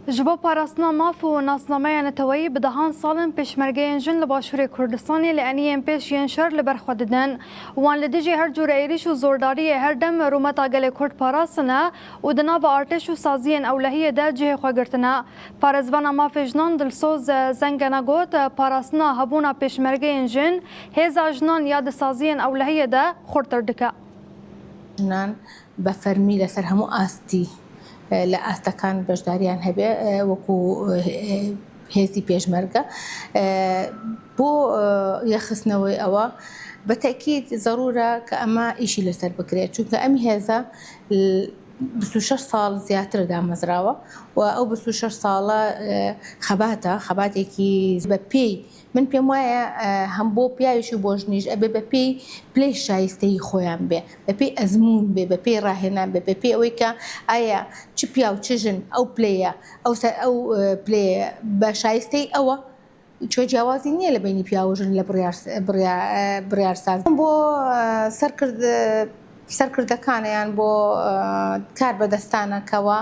Ji bo parastina maf û nasnameya neteweyî bi dehan sal in pêşmergeyên jin li Başûrê Kurdistanê li eniyên pêş yên şer li ber xwe didin. Wan li dijî her cûre êrîş û zordariyê her dem rûmeta gelê Kurd parastine û di nava artêş û saziyên ewlehiyê de cihê xwe girtine. Parêzvana mafê jinan Dilsoz Zengene got, Parastina hebûna pêşmergeyên jin hêza jinan ya di saziyên ewlehiyê de xurttir dike. Jinan بە فەرمی لەسەر هەموو ئاستی لە ئاستەکان بەشداریان هەبێ وەکو هێزی پێشمەرگە بۆ یەخستنەوەی ئەوە بە تەکیید زەرورە کە ئەمە ئیشی لەسەر بکرێت چونکە ئەم هێزە 26 ساڵ زیاتر دامەزراوە و ئەو 26 ساڵە خەباتە خەباتێکی بە پێی من پێم وایە هەم بۆ پیاویش و بۆ ژنیش ئەبێ بە پێی پلەی شایستەیی خۆیان بێ، بە پێی ئەزموون بێ، بە پێی ڕاهێنان بێ، بە پێی ئەوەی کە ئایا چ پیاو چ ژن ئەو پلەیە ئەو ئەو پلەیە بە شایستەی ئەوە چۆ جیاوازی نییە لە بەینی پیاو و ژن لە بڕیار بڕیارساز بۆ سەرکرد سەرکردەکانە یان بۆ کار بەدەستانە کەوا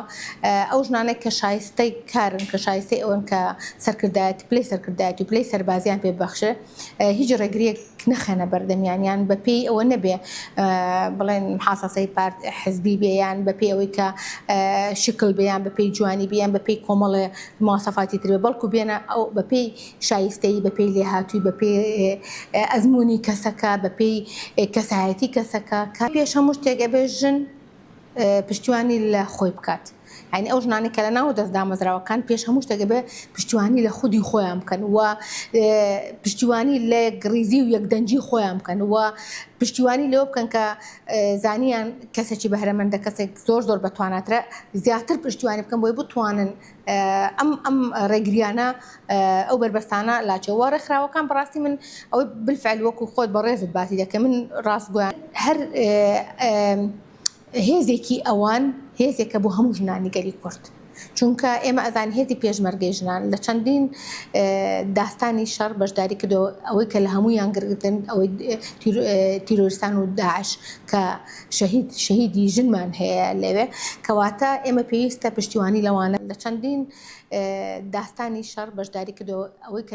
ئەو ژنانەی کە شایستەی کارن کە شایستەی ئەوەن کە سەرکردایەتی پلەی سەرکردایەتی و پلەی سەربازیان پێ ببەخشێ هیچ ڕێگریەک نەخەنە بەردەمیان یان بە پێی ئەوە نەبێ بڵێن محاسەسەی پارت حزبی بێ یان بە پێی ئەوەی کە شکل بێ یان بە پێی جوانی بێ یان بە پێی کۆمەڵێ مواسەفاتی تر بێ بەڵکو بێنە ئەو بە پێی شایستەیی، بە پێی لێهاتووی، بە پێی ئەزموونی کەسەکە، بە پێی کەسایەتی کەسەکە، کە پێش هەموو شتێک ئەبێ ژن پشتیوانی لە خۆی بکات. یانی ئەو ژنانەی کە لە ناو دەست دامەزراوەکان پێش هەموو شتێک ئەبێ پشتیوانی لە خودی خۆیان بکەن و پشتیوانی لە یەکڕیزی و یەکدەنگی خۆیان بکەن و پشتیوانی لەوە بکەن کە زانیان کەسێکی بەهرەمەندە کەسێک زۆر زۆر بەتواناترە زیاتر پشتیوانی بکەن بۆی بتوانن ئەم ئەم ڕێگریانە ئەو بەربەستانە لاچێ وە ڕێکخراوەکان بەڕاستی من ئەوەی بالفعل وەکو خۆت بەڕێزت باسی دەکەی من ڕاستگۆیان هەر هێزێکی ئەوان هێزێکە بۆ هەموو ژنانی گەلی کورد چونکە ئێمە ئەزان هێزی پێشمەرگەی ژنان لە چەندین داستانی شەڕ بەشداری کردو ئەوەی کە لە هەمویان گرگتن ئەوەی تیرۆرستان و داعش کە شەهید شەهیدی ژنمان هەیە لەوێ کەواتە ئێمە پێویستە پشتیوانی لەوانە لە چەندین داستانی شەڕ بەشداری کردو ئەوەی کە.